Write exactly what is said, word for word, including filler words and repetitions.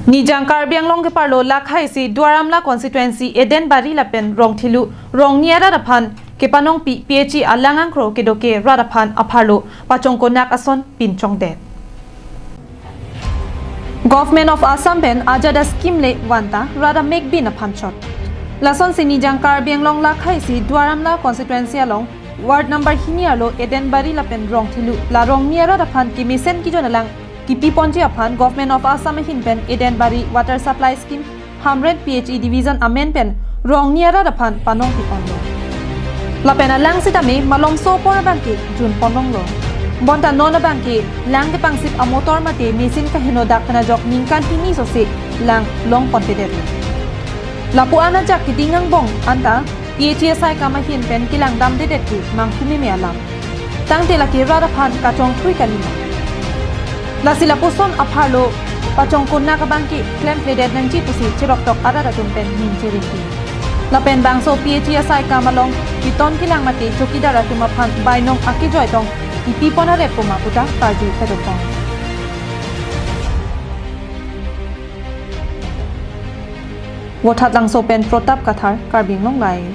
Nijang Karbi Anglong keparlo lakhaisi Duar Amla constituency Edenbari lapen Rongthelu Rongni arat aphan kepanongpi P H E alang angkro kedo ke rat aphan apharlo pachongkonak ason pinchongdet. Government of Assam pen ajat a scheme le vanta rat amek bin aphan chot. Lasonsi Nijang Karbi Anglong lakhaisi Duar Amla constituency along ward number hini arlo Edenbari lapen Rongthelu la Rongni arat aphan kemesen kijon alang kipi ponji aphan Government of Assam ahin pen Edenbari water supply scheme Hamren P H E division amen pen Rongni arat aphan panongpi ponlo. Lapen alang sitame malomso apor abangke jun ponlonglo. Bonta non abangke lang kepangsip amotor mate machine kaheno dak pen ajok ningkan hini sose lang long ponpedetlo. Lapu-an ajak keding angbong anta P H E asai kam ahin pen kelang damdedet ke manghu meme alam. Tangte lake rat aphan kachongthui kalima. Lasi lapuson apharlo pachongkonak abangke klemkledet nangji pusi cheroktok arat atum pen ning cheringti. Lapen bangso P H E asai kam along keton kelang mate chokidar atum aphan bainong akejoi tong kipi pon arep puma puta karju pedopon. Vothatlangso pen Pratap Kathar, Karbi Anglong Live.